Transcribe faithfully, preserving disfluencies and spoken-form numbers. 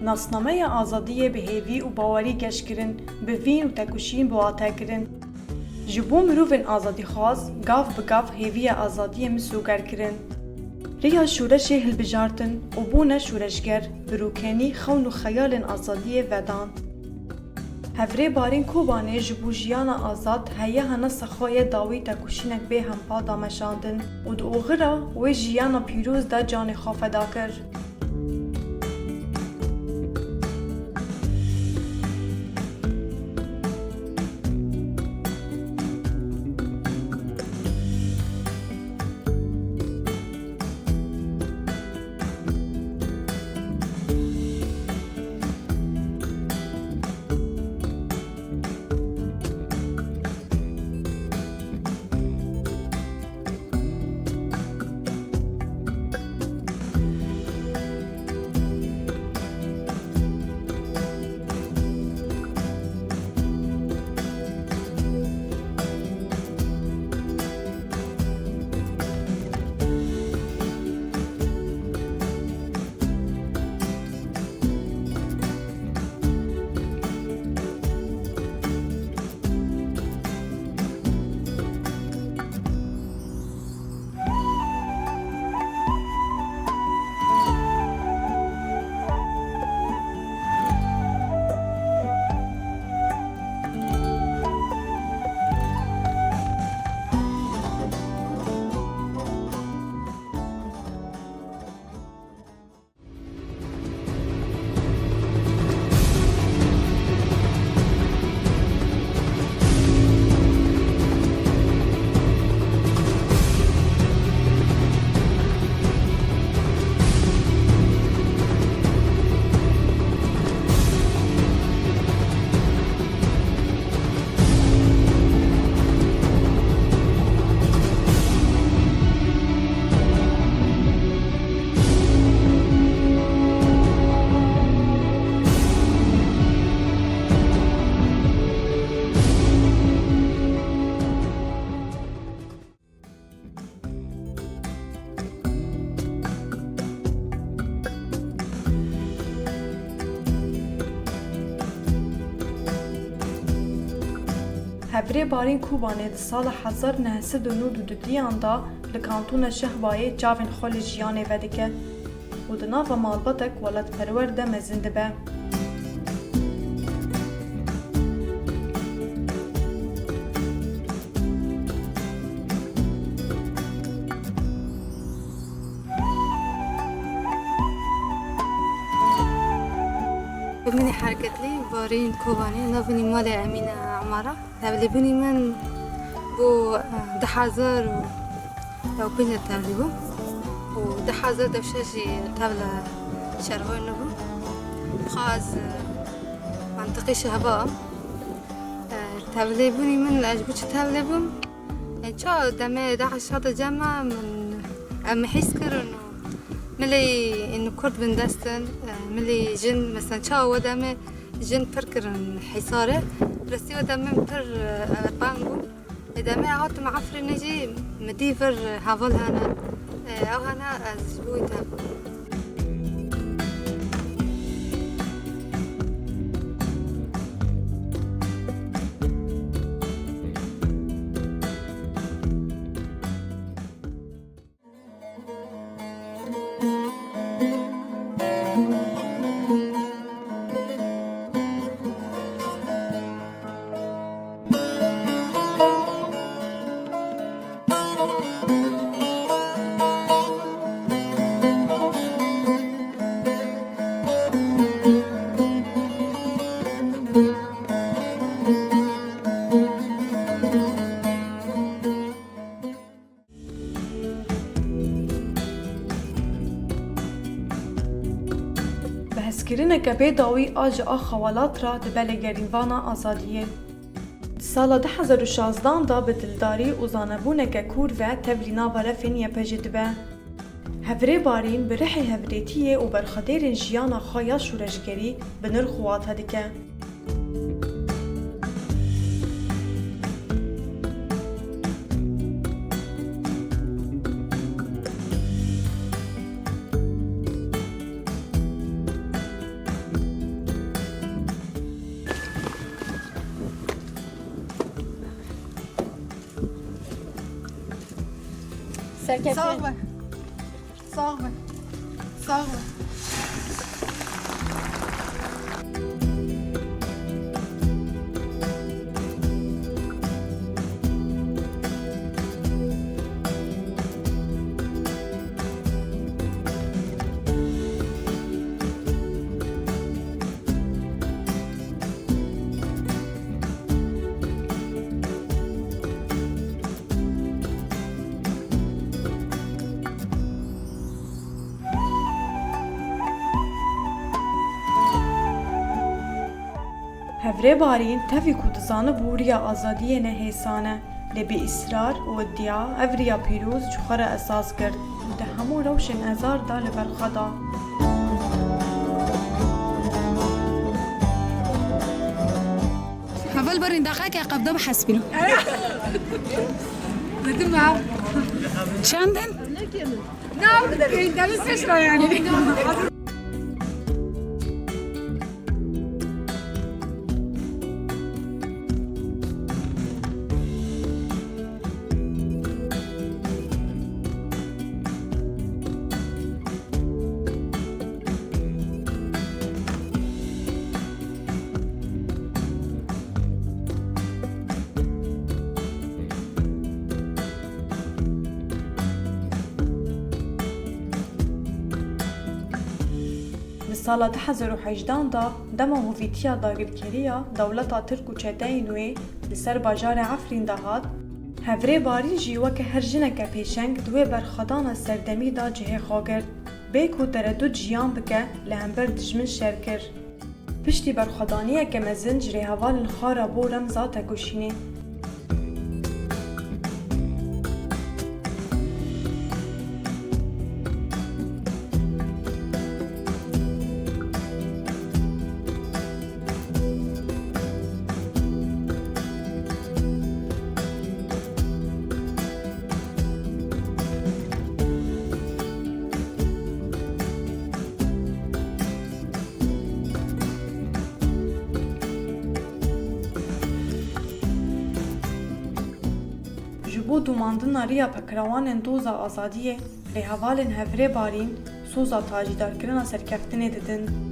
Nasnameya azadiyê bi hêvî û bawerî geş kirin, bi vîn û tekoşîn bi wate kirin. Ji bo mirovên azadîxwaz, gav bi gav hêviya azadiyê misoger kirin. Riya şoreşê hilbijartin û bûne şoreşger, bi rûkenî xewn û xeyalên azadiyê vedan. Hevrê Barîn Kobanê ji bo jiyana azad heyehana sexayê dawî tekoşînek bê hempa da meşandin û di oxira wê jiyana pîroz de canê xwe feda kir. Hevrê Barîn Kobanê di sala hezar neh sed û nod û dudiyan de li kantona Şehbayê çavên xwe li jiyanê vedike û di nava malbatek welatperwer de mezin dibe. Min ê hereketlî Barîn Kobanê, navê min ê malê Emîne Emara. Tevlîbûnî min bû, eh, du hezar û pênc de tevlî bûm û du hezar û şeş jî tevla şervanî bûm. Xwe ez, eh, mentiqê Şehba im. Eh, tevlîbûnî min, ez ji bo çi tevlî bûm? Yani ça demê DAIŞ hate cem me, min, em hîs kirin û milê ên kurd bindest in, e, milê jin, mesela ça we demê jin pir kirin hîsarê, restî we demê min pir, e, qeng bûm. Ê demê hatim Efrînê jî min dî vir heval hene. E, ew hene ez ji bo wî tevlî bûm. Bi hezkirineke bê dawî a ji axa welat re dibe lêgerînvana azadiyê. Di sala du hezar û şazdan de bi dildarî û zanebûneke kûr ve tevlî nava refên YPJ'ê dibe. Hevrê Barîn bi rihê hevrêtiyê û berxwedêrên jiyana xwe ya şoreşgerî bi nirx û wate dike. Sax be. Sax be. Sax be. Hevrê Barîn tevî ku dizanibû riya azadiyê ne hêsan e, lê bi îsrar û iddia ev riya pîroz ji xwe re esas girt û di hemû rewşên ezar de li ber xwe da. Heval Barîn daxeke qevde bi hespî. Dedim ha. Çendin? Ne oldu da beyin deli ses var yani. Di sala du hezar û hejdehan de dema hovîtiya dagirkeriya dewleta Tirk û çeteyên wê li ser bajarê Efrîn de hat, Hevrê Barîn jî weke her jineke pêşeng di wê berxwedana serdemî de cihê xwe girt. Bê ku teredût jiyan bike, li hember dijmin şer kir. Piştî berxwedaniyeke mezin ji rêhevalên xwe re bû remza tekoşînê. Ji bo domandina riya pekrewanên doza azadiyê, rêhevalên Hevrê Barîn soza tacîdarkirina serkeftinê didin.